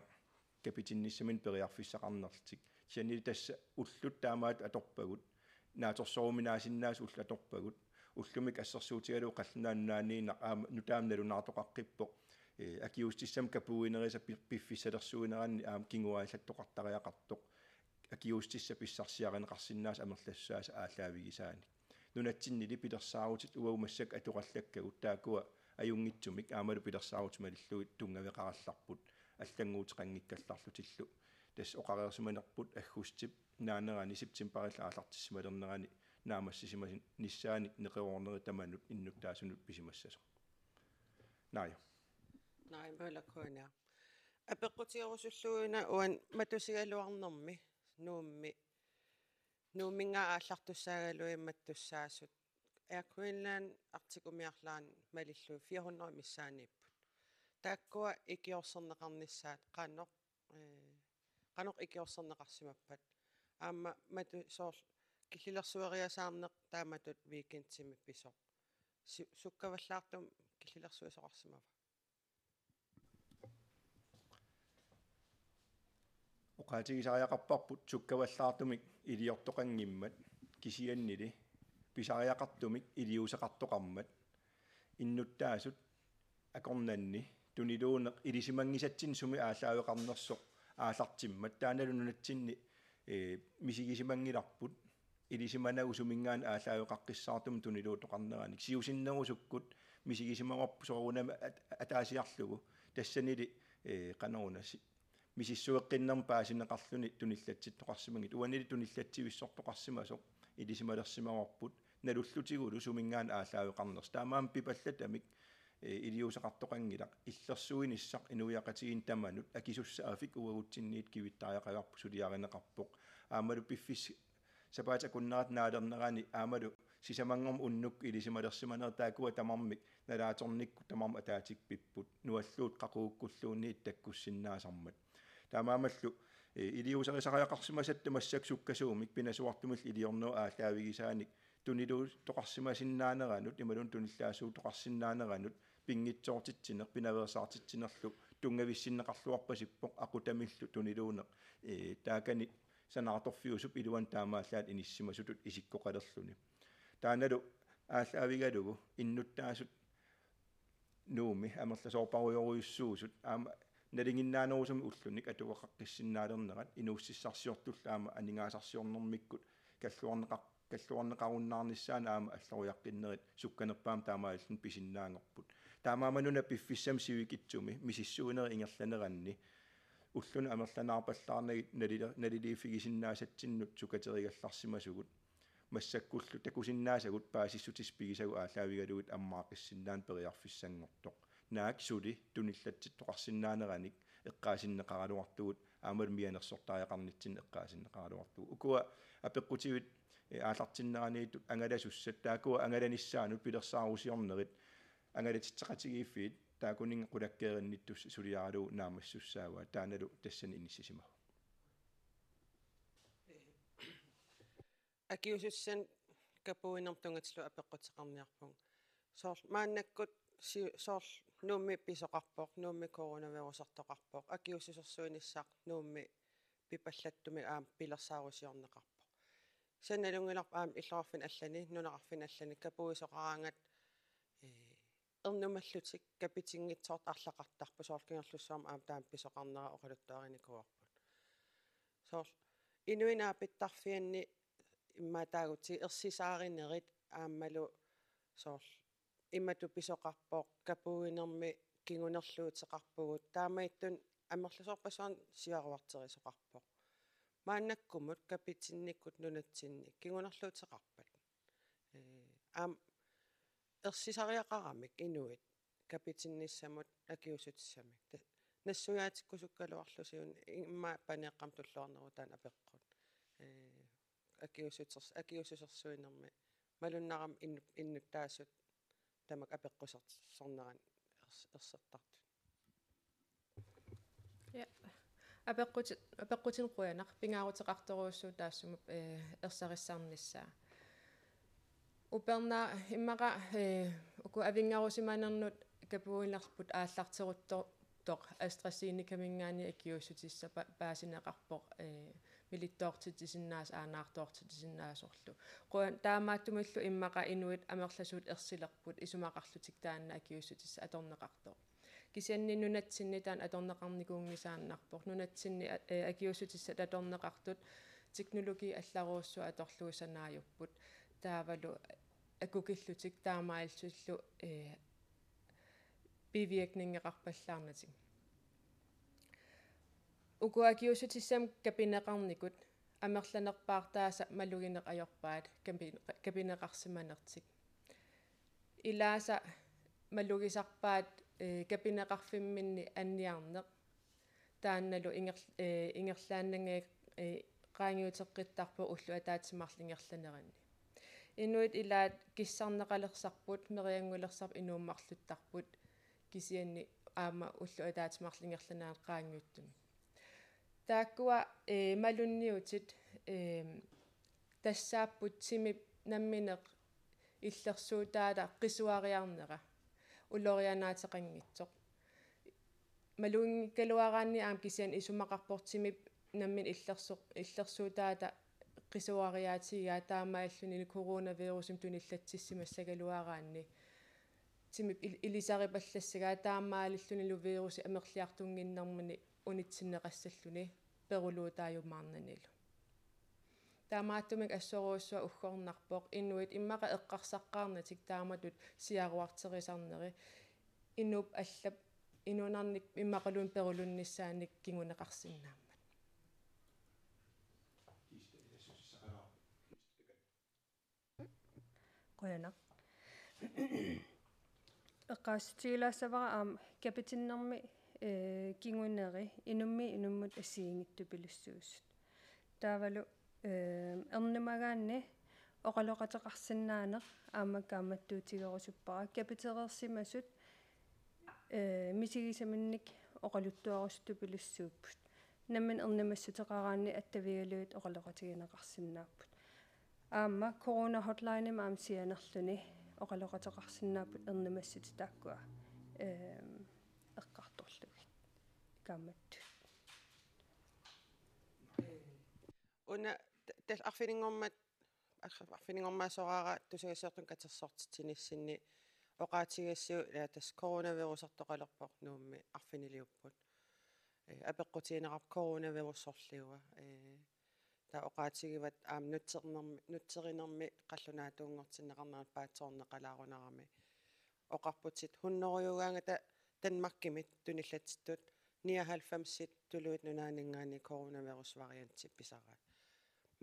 kapitinnissaminut periarfissaqarnertik. Kisiannili tassa ullut taamaattut atorpagut, naatsorsoruminaasinnaasut ullut atorpagut, ullumikkut assersuutigalugu Qallunaat Nunaanniinnaq aamma nutaamik nalunaartoqaqqippoq, eh, akiuussutissamik kapuuinerisa pi-, piffissalersuineranni aamma kinguaattoqartariaqartoq, akiuussutissat pissarsiarineqarsinnaasut amerlassusaasa aallaavigisaanik. Nunatsinnili pilersaarutit uagut massakkut atorallakkagut, taakkua ajunngitsumik aammalu pilersaarutit malillugit tunngaveqarallarput allannguuteqanngikkallarlutillu. Tassa oqareersimanerput aggustip naanerani septembarip aallartissimalernerani naammassisimannissaanik neqeroornerit tamanut innuttaasunut pisimassasoq. Naaja. Naaj, Møller K N R. Apeqqutigerusullugu una uani matusigaluarnermi Nuummi, Nuumminngaanniit aallartussaagaluit mattussaasut. Air Greenland Arctic umiarlaanni malillugit fire hundrede missaanniipput. Taakkua ikiorserneqarnissaat qanoq, eh, qanoq ikiorserneqarsimappat? Aamma matu-, soorlu killilersueriasaarneq taamatut weekendimi pisoq. Su-, sukkavallaartumik killilersuisoqarsimava? Oqaatigisariaqarparput sukkavallaartumik iliortoqanngimmat, kisiannili pisariaqartumik iliuuseqartoqarmat, innuttaasut akornanni tuniluuneq ilisimanngisatsinnut sumi aallaaveqarnersoq aallartimmat, taannalu nunatsinni, eh, misigisimanngilarput ilisimanagu suminngaanniit aallaaveqaqqissaartumik tuniluuttoqarneranik. Siusinnerusukkut misigisimavarput soorunami at-, ataasiarlugu. Tassanili, eh, qanoruna si-, misissueqqinnermik paasineqarluni tunillatsittoqarsimanngitsoq. Uanili tunillatsivissortoqarsimasoq ilisimalersimavarput, nalullutigulu suminngaanniit aallaaveqarnersoq. Taamaammat pipallatamik, eh, iliuuseqartoqanngilaq. Illersuinissaq inuiaqatigiinni tamanut akisussaaffik uagutsinniit kivittariaqagarput suliarineqarpoq. Aammalu piffis- sapaatip akunnerata naalernerani aammalu sisamanngormat unnukkut ilisimalersimanerat, taakkua tamarmik nalaatornikkut tamarmik ataatsikkut pipput, nualluut qaqugukkulluunniit takkussinnaasarmat. Taamaammallu, eh, iliuuserisariaqarsimasatta massakkut sukkasuumik pinasuartumillu iliornerup aallaavigisaanik tuniluuttoqarsimasinnaaneranut imaluunniit tunillaasuuttoqarsinnaaneranut pinngitsoortitsineq, pinaveersaartitsinerlu tunngavissinneqarluarpasippoq, aqutamillu tuniluuneq, eh, taakani sanaartorfiusup iluani taamaallaat inissisimasutut isikkoqalerluni. Taannalu aallaavigalugu innuttaasut Nuummi amerlasoorparujorujussuusut aamma nalinginnaanerusumik ullunik atuaqaqqissinnaalernerat inuussutissarsiortullu aamma aningaasarsiornermikkut kalluarneqar-, kalluarneqarunnaarnissaannut aamma alloriaqqinnerit sukkanerpaamik taamaalilluni pisinnaanngorput. Taamaammat una piffissami sivikitsumi misissuinerit ingerlaneranni ulluni amerlanaarpallaarnagit nalili-, naliliiffigisinnaasatsinnut sukaterigallarsimasugut. Massakkullu takusinnaasagut paasissutissat pigisagut aallaavigalugit ammaaqqissinnaanera periarfissanngortoq. Naak suli tunillatsittoqarsinnaaneranik eqqaasinneqaraluartugut aammalu mianersortariaqarnitsinni eqqaasinneqaraluartugut. Ukua apeqqutivit, eh, aallartinneraniittut angalasussat, taakkua angalanissaannut pilersaarusiornerit angalatitseqatigiiffiit taakkuninnga qulakkeerinnittussat suliaralugu naammassussaavaat, taannalu tassani inissisimavoq. Akiuussutissanik kapuuinermut tunngatillugu apeqquteqarniarpunga. Soorlu maannakkut si-, soorlu Nuummi pisoqarpoq, Nuummi coronavirusertoqarpoq, akiuussusersuinissaq Nuummi pipallattumik aamma pilersaarusiorneqarpoq. Kisianni nalunngilarput aamma illoqarfinni allani, nunaqarfinni allani kapuisoqaraangat, ee, ernumallutik kapitinngitsoortut arlaqartarput, soorlu Kangerlussuarmi aamma taama pisoqarnera oqaluttuarinikuuarput. Soorlu inuit naapittarfianni immaqa taagutsigit ersisaarinerit aammalu soorlu imatut pisoqarpoq, kapuuinermi kingunerluuteqarpugut, taamaattunik amerlasoorpassuarnik siaruarterisoqarpoq. Maannakkumut kapitinnikkut nunatsinni kingunerluuteqarpat? Ee, aamma ersisariaqaramik inuit kapitinnissamut akiuussutissamik. Ta-, nassuiaatikkusukkaluarlusiuk immaqa paneeqqamik tulluarnerutaannik apeqqut. Ee, akiuussuters-, akiuussusersuinermi malunnarami innu-, innuttaasut tamakku apeqqusersornerannik ers-, ersertartut. Ja. Apeqquti-, apeqqutinik qujanaq, pingaaruteqartorujussuuvoq taassuma, eh, ersarissarnissaa. Uperna-, immaqa, eh, uku avinngarusimanernut kapuinerput aallarteruttortoq AstraZenecaminngaanniit akiuussutissaq pa-, paasineqarpoq, eh, milittoortitsisinnaasoq aanaartoortitsisinnaasorlu. Qujan-, taamaattumillu immaqa inuit amerlasuut ersilerput isumaqarlutik taanna akiuussutissaq atorneqartoq. Kisianni nunatsinni taanna atorneqarnikuunngisaannarpoq. Nunatsinni a-, eh, akiuussutissat atorneqartut teknologi allarujussuaq atorlugu sanaajupput. Taavalu akukillutik taamaalillutillu, eh, bivirkningeqarpallaarnatik. Uku akiuussutissamik kapineqarnikut amerlanerpaartaasa malugineq ajorpaat kapi-, kapineqarsimanertik. Ilaasa malugisarpaat, eh, kapineqarfimminni anniarneq. Taannalu inger-, eh, ingerlaannanngik, eh, qaangiuteqqittarpoq ullut ataatsip marluk ingerlaneranni. Inuit ilaat kissarneqalersarput, merianngulersarput, inuummarluttarput, kisianni aamma ullut ataatsip marluk ingerlaneranni qaangiuttumik. Taakkua, eh, malunniutit, eh, tassaapput timip nammineq illersuutaata qisuariarnera ulorianaateqanngitsoq. Maluginngikkaluaraanni aamma kisianni isumaqarpoq timip nammineq illersoq-, illersuutaata qisuariaatigigaa taamaalilluni coronavirusimik tunillatsissimassagaluaraanni. Timip il-, ilisaripallassagaa taamaalillunilu virusi amerliartunnginnermini unitsinneqassalluni peruluutaajumaarnanilu. Taamaattumik assorujussuaq uggornarpoq inuit immaqa eqqarsaqqaarnatik taamatut siaruarterisarneri inuup allap inuunernik immaqaluunniit perulunnissaannik kinguneqarsinnaammat. Qujanaq. Eqqaassutigilaassavara aamma kapitinnermi, eh, kinguneri inummiit inummut assigiinngitsupilussuusut. Taavalu, eh, ernumagaanni oqaloqateqarsinnaaneq aamma kaammattuutigerusuppara. Kapitereersimasut, eh, misigisaminnik oqaluttuarusuttuppilussuupput. Nammineq ernumassuteqaraanni attavigalugit oqaloqatigineqarsinnaapput. Aamma Corona Hotlinemi aamma sianerluni oqaloqateqarsinnaapput ernumassutit taakkua, ehm, eqqartorlugit. Kaammattut. Una ta-, tassa arfininngormat, arf-, arfininngormat soraara tusagassiortunut katersortitsinissinni oqaatigigassiuk, ila tassa coronavirusertoqalerpoq Nuummi arfiniliupput. Eh, apeqqutigineqarpoq coronavirus sorliua. Eh, taava oqaatigivat aamma nutsernermi, nutserinermi qallunaatuunngortinneqarnerani paatsoorneqalaarunarami. Oqarputit hunnorujuugaangata Danmarkimi tunillatsittut nioghalvfemsit tuluit nunaanninngaanniit coronavirusvarianti pisaraat.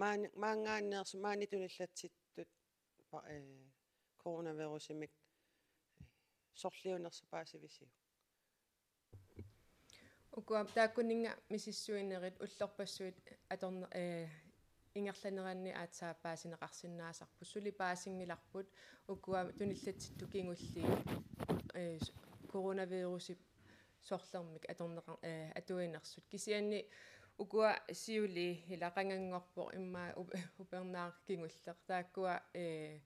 Maan-, maanngaanneersoq maani tunillatsittut pa-, eh, coronavirusimik, eh, sorliunersoq paasivisiuk? Ukua taakkuninnga misissuinerit ullorpassuit atorne-, eh, ingerlaneranni aatsaat paasineqarsinnaasarput. Suli paasinngilarput ukua tunillatsittut kingulliit, eh, s-, coronavirusip sorlermik atorneqar-, eh, atuinersut. Kisianni ukua siulii ila qanganngorpoq immaqa up-, upernaaq kingulleq. Taakkua, eh,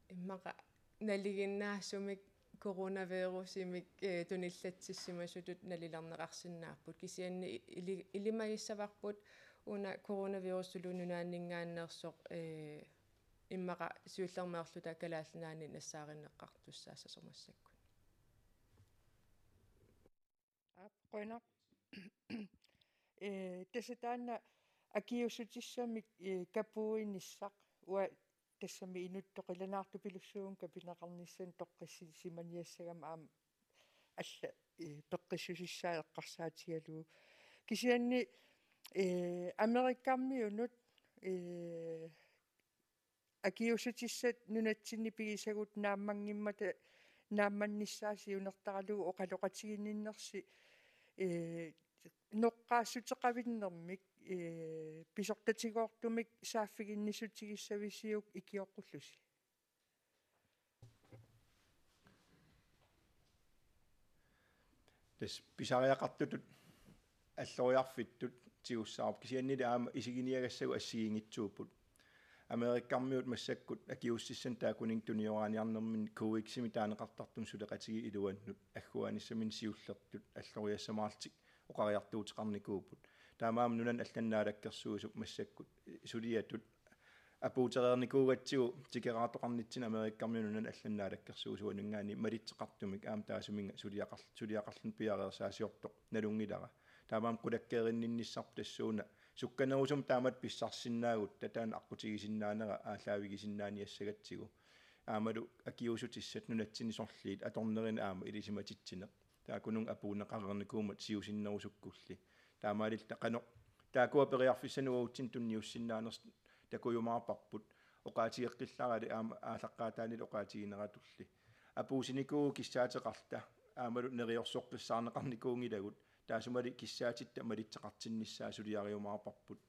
immaqa nalinginnaasumik coronavirusimik, eh, tunillatsissimasutut nalilerneqarsinnaapput. Kisianni i-, ili-, ilimagissavarput una coronavirus suli nunaanninngaanneersoq, eh, immaqa siullermeerluta Kalaallit Nunaanni nassaarinneqartussaassasut massakkut. Aap, qujanaq. Eh, tassa taanna akiuussutissamik, eh, kapuinissaq, uanga tassami inuttut qilanaartupilussuuvugut kapineqarnissaanut toqqissisimaniassagama aamma alla ee, peqqissusissaa eqqarsaatigalugu. Kisianni, ee, Amerikamiunut, ee, akiuussutissat nunatsinni pigisagut naammanngimmata naammannissaa siunertaralugu oqaloqatiginninnersi, ee, noqqaassuteqavinnermik, ee, pisortatigoortumik saaffiginnissutigissavisiuk ikioqqullusi? Tassa pisariaqartutut alloriarfittut tigussavarput, kisiannili aamma isiginiagassagut assigiinngitsuupput. Amerikamiut massakkut akiuussutissanik taakkunannga tunioraaniarnerminni COVAX-imi taaneqartartumi suleqatigiit iluannut agguaanissaminnik siullertut alloriassamaarlutik oqariartuuteqarnikuupput. Taamaammat nunanut allanut naalakkersuisup massakkut suliatut apuutereernikuugatsigu tikeraartoqarnitsinni Amerikamiunut nunanut allanut naalakkersuisuanninngaanniit malitseqartumik aamma taassuminnga suliaqar-, suliaqarluni piareersaasiortoq nalunngilara. Taamaammat qulakkeerinninnissarput tassuuna sukkanerusumik taamatut pissarsisinnaagutta taanna aqqutigisinnaanera aallaavigisinnaaniassagatsigu. Aammalu akiuussutissat nunatsinni sorliit atornerini aamma ilisimatitsineq. Taakkununnga apuunneqareernikuummat siusinnerusukkulli. Taamaalilluta qanoq taakkua periarfissanik uagutsinnut tunniussinnaanersut takujumaarparput, oqaatigeqqillarali aamma aallaqqaataanilu oqaatigineratulli. Apuussinikuuvugut kissaateqarluta aammalu neriorsoqqissaarneqarnikuunngilagut, taassumalu kissaatitta malitseqartinnissaa suliariumaarparput.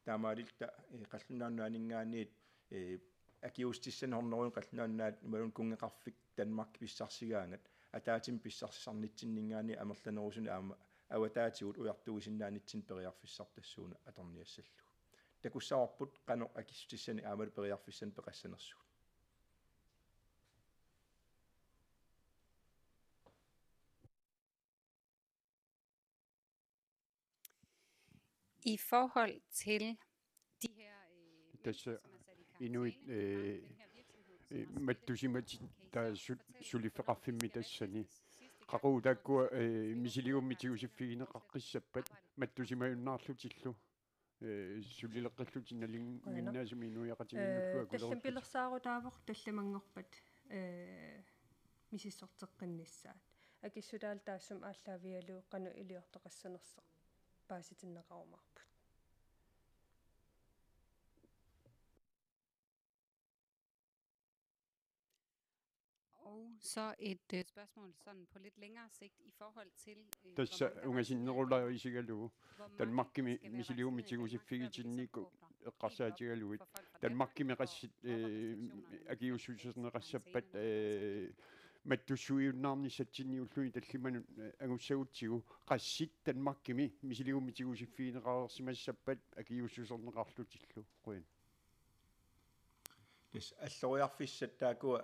Taamaalilluta, eh, Qallunaat Nunaanninngaanniit, eh, akiuussutissanik hundrede Qallunaat Nunaat imaluunniit kunngeqarfik Danmark pissarsigaangat, ataatsimik pissarsisarnitsinninngaanniit amerlanerusunik aamma avataatigut ujartuisinnaanitsinnik periarfissarput tassuuna atorniassallugu. Takussavarput qanoq akissutissanik aammalu periarfissanik peqassanersugut. I forhold til de her, øh, Tassa inuit, øh, øh, mattusimatittaasut suliffeqarfimmi tassani. Qaqugu taakkua, øh, misiligummik tigusiffigineqaqqissappat mattusimajunnaarlutillu, øh, sulileqqillutik nalunnginnaasumik inuiaqatigiinnullu. Øh, akulerullutik. Tallimat pilersaarutaavoq tallimanngorpat, øh, misissorteqqinnissaat. Akissutaalu taassuma aallaavigalugu qanoq iliortoqassanersoq paasitinneqarumaarput. Og så et, øh, spørgsmål sådan på lidt længere sigt i forhold til, øh, hvor Tassa mange, der vaccinerer, ungasinnerulaarisigalugu hvor mange Danmarkimi skal være misiliummik vaccineret i Danmark, før vi ligesom tigusiffigitinnikkut åbner helt op eqqarsaatigalugit. For folk fra Danmark, Danmarkimi og qassit, hvor, hvor øh, restriktionerne er i grænselandet, akiuussutissanik og så videre. Øh, mattussuiunnaarnissatsinni ulluni tallimanut, øh, angussagutsigu qassit Danmarkimi misiliummik tigusiffigineqareersimassappat akiuussuserneqarlutillu. Qujan. Tassa alloriarfissat taakkua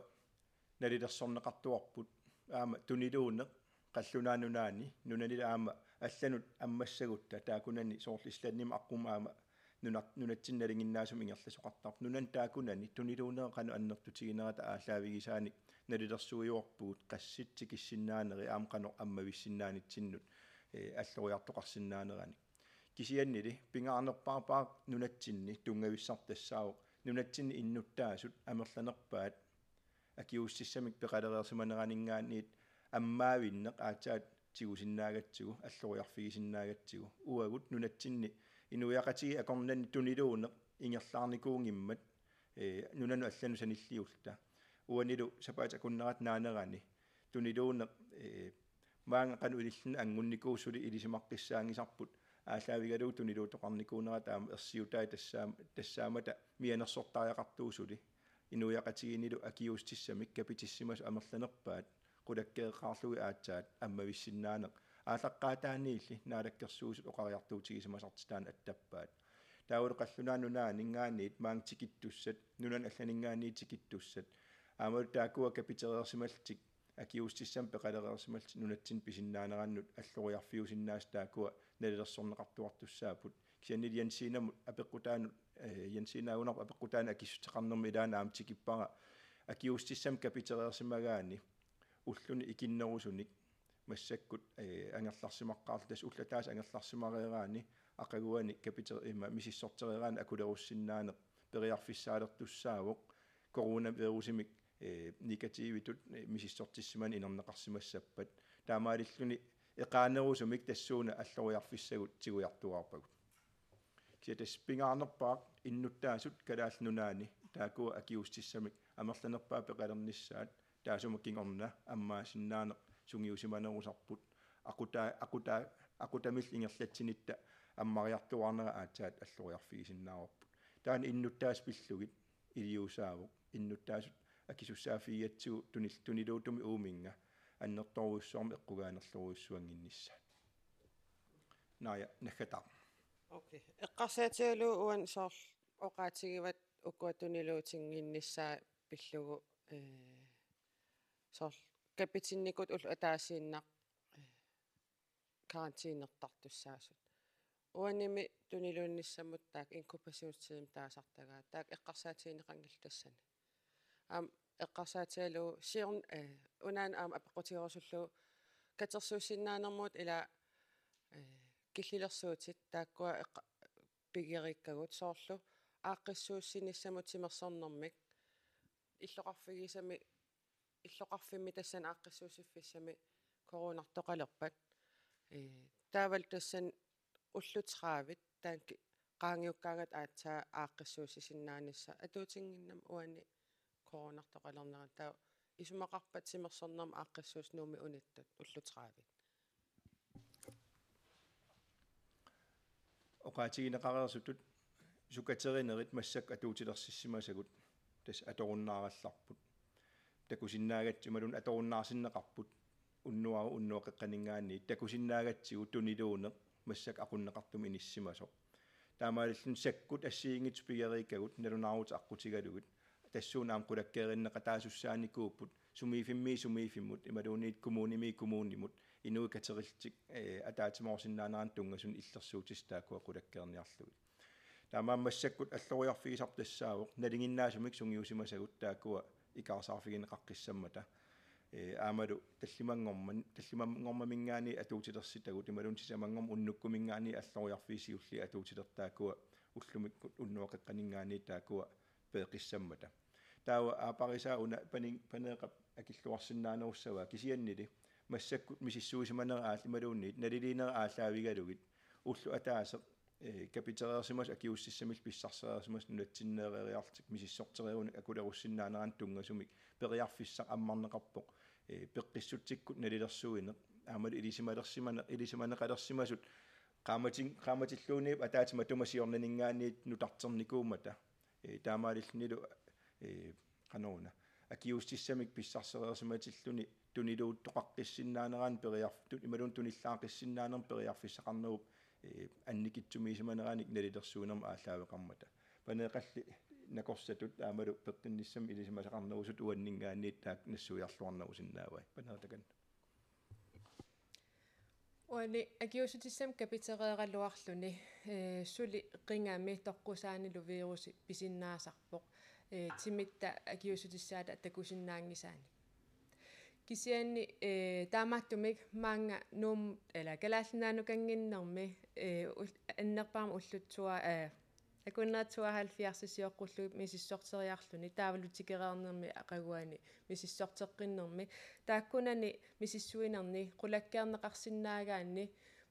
nalilersorneqartuarput aamma tuniluuneq Qallunaat Nunaanni, nunanit aamma allanut ammassagutta taakkunani soorlu Islandimi aqquma aamma nuna-, nunatsinni nalinginnaasumik ingerlasoqartarpoq. Nunani taakkunani tuniluunera qanoq annertutiginerata aallaavigisaanik nalilersuiuarpugut qassit tikissinnaanerit aamma qanoq ammavissinnaanitsinnut, eh, alloriartoqarsinnaaneranik. Kisiannili pingaarnerpaarpaaq nunatsinni tunngavissarput tassaavoq nunatsinni innuttaasut amerlanerpaat akiuussutissamik peqalereersimaneraninngaanniit ammaavinneq aatsaat tigusinnaagatsigu, alloriarfigisinnaagatsigu. Uagut nunatsinni inuiaqatigiit akornanni tuniluuneq ingerlaarnikuunngimmat, ee, nunanut allanut sanilliulluta. Uanilu sapaatip akunnerata naanerani tuniluuneq, ee, maanga qanoq ililluni anngunnikuusoq suli ilisimaqqissaanngisarput aallaavigalugu tuniluutoqarnikuunerata aamma ersiutai tassaam-, tassaammata mianersortariaqartuusoq suli inuiaqatigiinnilu akiuussutissamik kapitissimasut amerlanerpaat qulakkeeqqaarlugit aatsaat ammavissinnaaneq aallaqqaataaniilli Naalakkersuisut oqariartuutigisimasartik taanna attappaat. Taavalu Qallunaat Nunaanninngaanniit maanga tikittussat, nunanit allaninngaanniit tikittussat, aammalu taakkua kapitereersimallutik, akiuussutissamik peqalereersimallutik nunatsinni pisinnaanerannut alloriarfiusinnaasut taakkua nalilersorneqartuartussaapput. Kisiannili Jens Inamut apeqqutaanut, eh, Jens Inaagunarput apeqqutaanut akissuteqarnermut ilaanni aamma tikippara akiuussutissamik kapitereersimagaanni ulluni ikinnerusunik massakkut, eh, angerlarsimaqqaarluta, tassa ulloq ataaseq angerlarsimareeraanni aqaguani kapite-, ima, misissortereeraanni akulerussinnaaneq periarfissaalertussaavoq coronavirusimik, eh, negativitut, eh, misissortissimaneq inerneqarsimassappat. Taamaalilluni eqaanerusumik tassuuna alloriarfissagut tigujartuaarpagut. Kisianni tassa pingaarnerpaaq innuttaasut Kalaallit Nunaanni taakkua akiuussutissamik amerlanerpaat peqalernissaat, taassuma kingorna ammaasinnaaneq sungiusimanerusarput, aquta-, aquta-, aqutamillu ingerlatsinitta ammariartuaarnera aatsaat alloriarfigisinnaavarput. Taanna innuttaasut pillugit iliuusaavoq, innuttaasut akisussaaffigigatsigu tunil-, tuniluuttumik uuminnga annertoorujussuarmik eqqugaanerlorujussuannginnissaat. Naaja, naggataaq. Okay. Eqqarsaatigalugu uani soorlu oqaatigivat ukua tuniluutinnginnissaat pillugu, ee, soorlu kapitinnikut ullut ataasiinnaq, ee, karantiinertartussaasut. Uanimi tuniluunnissamut taakku inkubationstidimik taasartagaat, taakku eqqarsaatigineqanngillat tassani. Aamma eqqarsaatigalugu siorna, ee, unaana aamma apeqqutigerusullugu katersuussinnaanermut ila, ee, killilersuutit taakkua eqqa-, pigereerikkagut soorlu aaqqissuussinissamut timersornermik illoqarfigisami, illoqarfimmi tassani aaqqissuussiffissami coronartoqalerpat. Ee, taavalu tassani ullut tredive taanna ki-, qaangiukkaangat aatsaat aaqqissuussisinnaanissaq atuutinnginnami uani coronartoqalernerani, taava isumaqarpat timersornermi aaqqissuussat Nuummi unittut ullut tredive. Oqaatigineqareersutut sukaterinerit massakkut atuutilersissimasagut tassa atorunnaarallarput. Takusinnaagatsigu imaluunniit atorunnaarsinneqarput unnuaru unnuap qeqqaninngaanniit, takusinnaagatsigu tuniluuneq massakkut aqunneqartumik inissimasoq. Taamaalilluni sakkut assigiinngitsut pigereerikkagut nalunaarutit aqqutigalugit tassuuna aamma qulakkeerinneqataasussaanikuupput sumiiffimmiit sumiiffimmut imaluunniit kommunimiit kommunimut inuit katerillutik, ee, ataatsimoorsinnaaneranut tunngasunut illersuutissat taakkua qulakkeerniarlugit. Taamaammat massakkut alloriarfigisarput tassaavoq nalinginnaasumik sungiusimasagut taakkua ikaarsaarfigineqaqqissammata. Ee, aammalu tallimanngorman-, tallimanngormaminngaanniit atuutilersitagut imaluunniit sisamanngormat unnukkuminngaanniit alloriarfiit siulliit atuutilertut taakkua ullumikkut unnuap qeqqaninngaanniit taakkua peeqqissammata. Taava aapparisaa una Pani-, Paneeqqap akilluarsinnaanerussavaa, kisiannili massakkut misissuisimanerit aal-, imaluunniit naliliinerit aallaavigalugit ulloq ataaseq, ee, kapitereersimasut akiuussutissaminnut pissarsereersimasut nunatsinneereeriarlutik misissorteriarunik akulerussinnaaneranik tunngasumik periarfissaq ammarneqarpoq, ee, peqqissutsikkut nalilersuineq aammalu ilisimalersimane-, ilisimaneqalersimasut qaammatin-, qaammatilluunniit ataatsip matuma siornaninngaanniit nutarternikuummata. Ee, taamaalillunilu, ee, qanoruna, akiuussutissamik pissarsereersimatilluni tuniluuttoqaqqissinnaaneranik periarf-, tu-, imaluunniit tunillaaqqissinnaaneranik periarfissaqarnerup, ee, annikitsumiisimaneranik nalilersuinermut aallaaveqarmata. Paneeqqalli nakorsatut aammalu peqqinnissamik ilisimasaqarnerusut uanninngaanniit taakku nassuiarluarnerusinnaavai. Paneeq takanna. Uani akiuussutissamik kapitereeraluarluni, ee, suli qingami toqqusaanilu virusi pisinnaasarpoq, ee, timitta akiuussutissaata takusinnaanngisaannik. Kisianni, ee, taamaattumik maannga Nuum-, ila Kalaallit Nunaannukannginnermi, ee, ul-, annerpaamik ullut tua-, ee, Akunneri tooghalvfjerds sioqqullugit misissorteriarluni taavalu tikereernermi aqaguani misissorteqqinnermi taakkunani misissuinerni qulakkeerneqarsinnaagaanni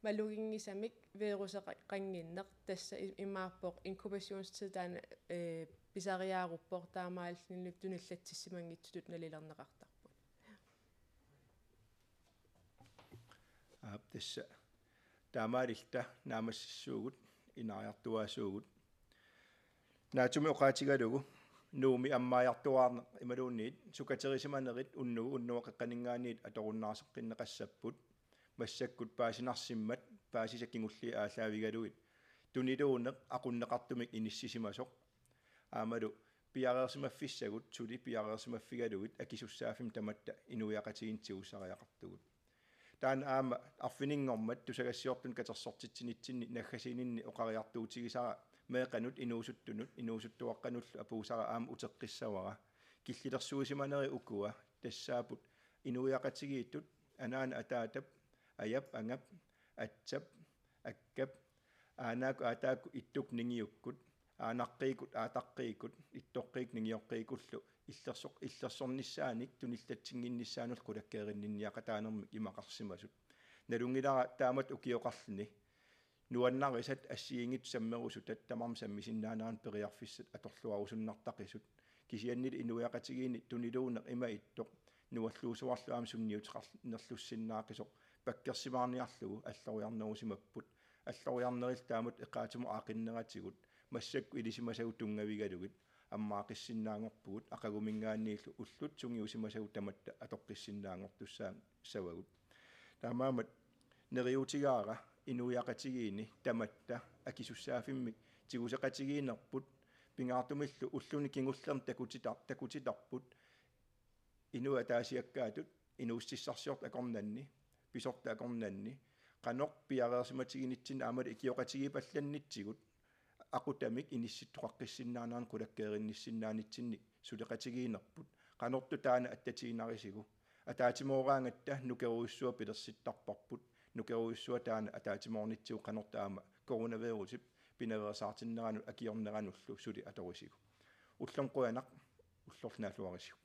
maluginngisamik viruseqannginneq tassa i-, imaappoq inkubationstid taanna, ee, pisariaaruppoq taamaalillunilu tunillatsissimanngitsutut nalilerneqartarput. Aap, tassa taamaalilluta naammassissuugut, inaariartuaasuugut. Naatsumik oqaatigalugu Nuummi ammaajartuaarneq imaluunniit sukaterisimanerit unnugu unnuap qeqqaninngaanniit atorunnaarseqqinneqassapput, massakkut paasinarsimmat paasisat kingulliit aallaavigalugit tuniluuneq aqunneqartumik inissisimasoq. Aammalu piareersimaffissagut suli piareersimaffigalugit akisussaaffimmik tamatta inuiaqatigiinni tigussariaqartugut. Taanna aamma arfininngormat tusagassiortunut katersortitsinitsinni naggasiininni oqariartuutigisara meeqqanut inuusuttunut, inuusuttuaqqanullu apuusara aamma uteqqissavara. Killilersuisimanerit ukua tassaapput inuiaqatigiittut anaanap ataatap, ajap angap, atsap, akkap, aanaakkut aatakkut ittukkut ningiukkut, aanaqqikkut, aataqqikkut, ittoqqik ningioqqikullu illersoq-, illersornissaanik tunillatsinnginnissaanullu qulakkeerinninniaqataanermik imaqarsimasut. Nalunngilara taamatut ukioqarluni nuannarisat assigiinngitsut sammerusutat tamarmik sammisinnaaneranut periarfissat atorluarusunnartaqisut. Kisiannili inuiaqatigiinni tuniluuneq ima ittoq nualluusuarlu aamma sunniuteqarnerlussinnaaqisoq pakkersimaarniarlugu alloriarnerusimapput. Alloriarnerillu taamatut eqaatsumut aaqinneratigut massakkut ilisimasagut tunngavigalugit ammaaqissinnaanngorpugut, aqaguminngaanniillu ullut sungiusimasagut tamatta atoqqissinnaanngortussaassavagut. Taamaammat neriuutigaara inuiaqatigiinni tamatta akisussaaffimmik tiguseqatigiinnerput, pingaartumillu ulluni kingullerni takutita-, takutitarput inuit ataasiakkaatut inuussutissarsiortut akornanni, pisortut akornanni, qanoq piareersimatiginitsinni aammalu ikioqatigiipallannitsigut aqutamik inissittoqaqqissinnaanerannut qulakkeerinnissinnaanitsinni suleqatigiinnerput, qanortoq taanna attatiinnarisigu. Ataatsimooraangatta nukerujussuaq pilersittarparput, nukerujussuaq taanna ataatsimoornitsigu qanortoq aamma coronavirusip pinaveersaartinneranut akiorneranullu suli atorisigu. Ullormut qujanaq, ullorlu naalluarisiuk.